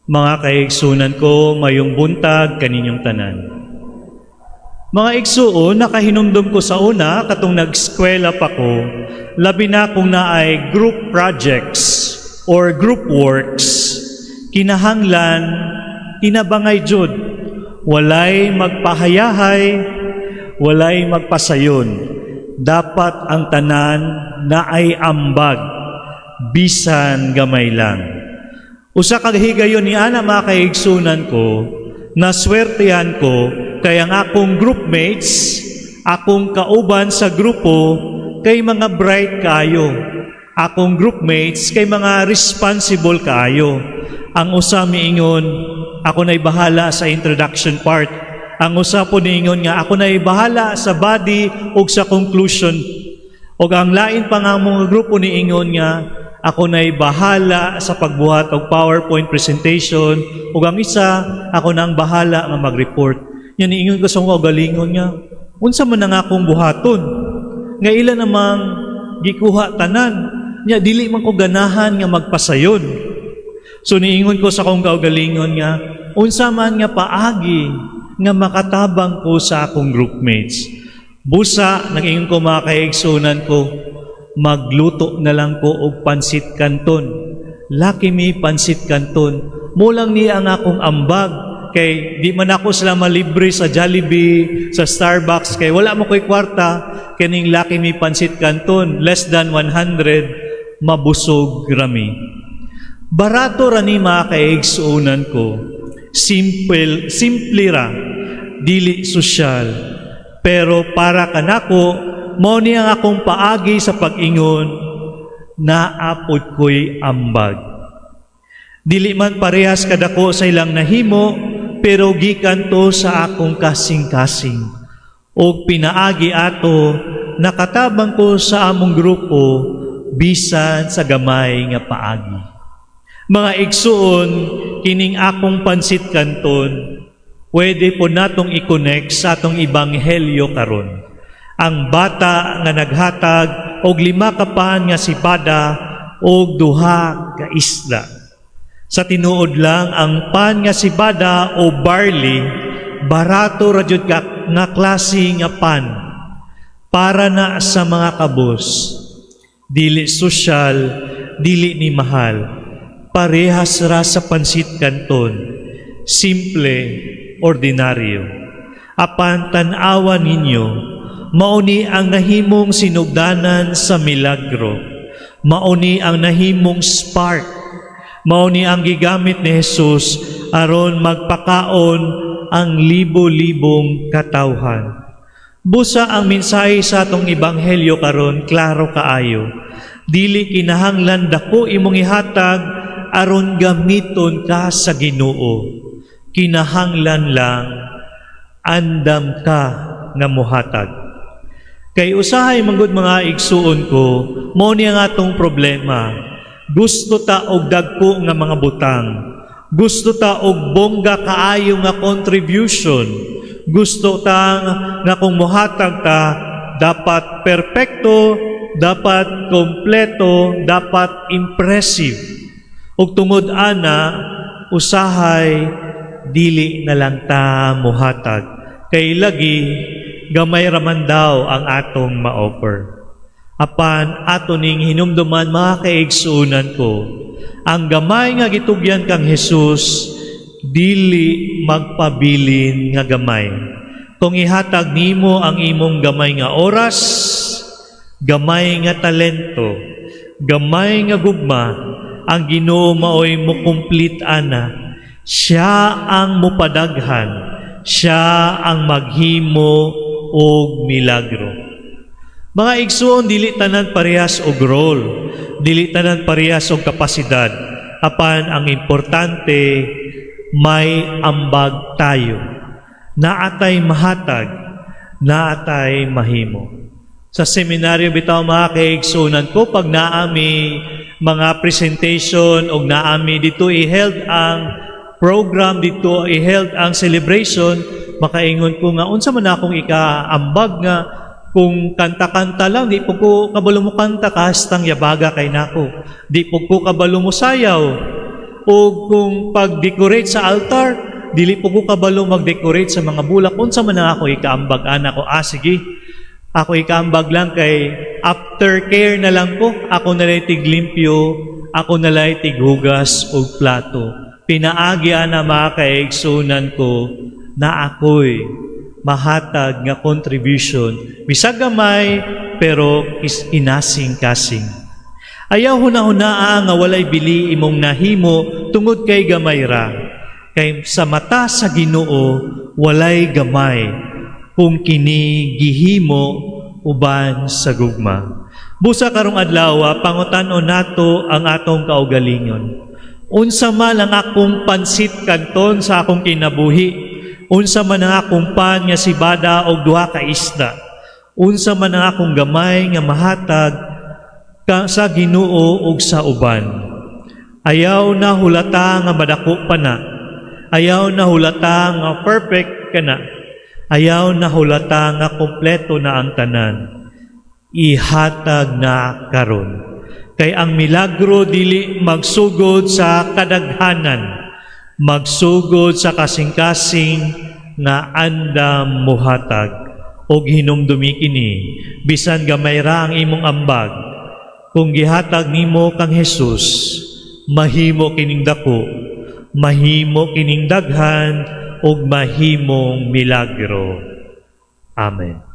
Mga kaigsunan ko, mayong buntag kaninyong tanan. Mga igsuon, nakahinumdum ko sa una katong nag-eskwela pa ko, labi na kung naay group projects or group works, kinahanglan tinabangay jud. Walay magpahayahay, walay magpasayon. Dapat ang tanan naay ambag, bisan gamay lang. Usa ka higayon ni ana, mga kaigsunan ko, naswertehan ko kay ang akong groupmates, akong kauban sa grupo kay mga bright kaayo. Akong groupmates kay mga responsible kaayo. Ang usa miingon, "Ako na'y bahala sa introduction part." Ang usa po niingon nga, "Ako na'y bahala sa body ug sa conclusion." Og ang lain pa nga mga grupo niingon nga, "Ako na'y bahala sa pagbuhat og PowerPoint presentation," ug ang isa, "Ako na ang bahala nga mag-report." Yan, niingon ko sa mga galingon nga, unsa man na nga akong buhaton? Nga ila namang gikuha tanan. Nya dili man ko ganahan nga magpasayon. So niingon ko sa akong kaugalingon nga, unsa man nga paagi nga makatabang ko sa akong groupmates? Busa, nag-ingon ko, mga kaigsunan ko, magluto na lang ko og pansit canton. Lucky Me pansit canton. Mao lang ni ang akong ambag kay di man ako sila malibre sa Jollibee, sa Starbucks kay wala man ko'y kwarta. Kining Lucky Me pansit canton, less than 100, mabusog rami. Barato ra ni, mga kaigsuonan ko. Simple, simple ra, dili sosyal. Pero para kanako, mao ni ang akong paagi sa pag-ingon, naa pod ko'y ambag. Dili man parehas kadako sa ilang nahimo, pero gikan to sa akong kasing-kasing. Og pinaagi ato, nakatabang ko sa among grupo, bisan sa gamay nga paagi. Mga igsuon, kining akong pansit canton, pwede po natong i-connect sa atong ebanghelyo karon. Ang bata nga naghatag og 5 ka pan nga sibada og duha ka isda. Sa tinuod lang, ang pan nga sibada o barley, barato ra jud ka nga klase nga pan. Para na sa mga kabus. Dili sosyal, dili ni mahal. Parehas ra sa pansit canton. Simple, ordinaryo. Apan tan-awa ninyo, mao ni ang nahimong sinugdanan sa milagro. Mao ni ang nahimong spark. Mao ni ang gigamit ni Jesus aron magpakaon ang libo-libong katawhan. Busa ang mensahe sa atong ebanghelyo karon klaro kaayo. Dili kinahanglan dako imong ihatag aron gamiton ka sa Ginoo. Kinahanglan lang andam ka nga muhatag. Kay usahay manggod, mga igsuon ko, mao ni ang atong problema. Gusto ta og dagko nga mga butang. Gusto ta og bongga kaayo nga contribution. Gusto ta nga kung muhatag ta, dapat perpekto, dapat kompleto, dapat impressive. Ug tungod ana, usahay dili na lang ta muhatag. Kay lagi gamay raman daw ang atong ma-offer. Apan ato ning hinumduman, mga kaigsuonan ko, ang gamay nga gitugyan kang Jesus dili magpabilin nga gamay. Kung ihatag nimo ang imong gamay nga oras, gamay nga talento, gamay nga gugma, ang Ginoo maoy mo complete ana. Siya ang mupadaghan, siya ang maghimo og milagro. Mga igsuon, dili tanan parehas og role, dili tanan parehas og kapasidad. Apan ang importante, may ambag tayo. Naa tay mahatag, naa tay mahimo. Sa seminaryo bitaw, mga kaigsunan ko, pag naa mi mga presentation o naa mi dito i-held ang program, dito i-held ang celebration, makaingon ko nga, unsa man akong ikaambag nga kung kanta-kanta lang, di po ko kabalo mo kanta, kastang yabaga kay nako. Di po ko kabalo mo sayaw. O kung pag-decorate sa altar, dili po ko kabalo mag-decorate sa mga bulak. Unsa man ang ako ikaambag ana ko? Ah, sige. Ako ikaambag lang kay aftercare na lang ko. Ako na lang tiglimpyo, ako na lang tighugas og plato. Pinaagi ana, mga kaigsunan ko, na ako'y mahatag nga contribution. Bisag gamay, pero is inasing-kasing. Ayaw huna-hunaa nga walay bili imong nahimo tungod kay gamay ra. Kay sa mata sa Ginoo, walay gamay kung kini gihimo uban sa gugma. Busa karong adlaw, pangutan-on nato ang atong kaugalingon. Unsa man ang akong pansit kanton sa akong kinabuhi, unsa man ang akong pan nga sibada og duha ka isda, unsa man ang akong gamay nga mahatag ka sa Ginoo ug sa uban. Ayaw na hulata nga madako pa na. Ayaw na hulata nga perfect ka na. Ayaw na hulata nga kompleto na ang tanan. Ihatag na karon. Kay ang milagro dili magsugod sa kadaghanan, magsugod sa kasing-kasing nga andam muhatag. Og hinumdumi kini, bisan gamay ra ang imong ambag, kung gihatag nimo kang Jesus, mahimo kining dako, mahimo kining daghan, ug mahimong milagro. Amen.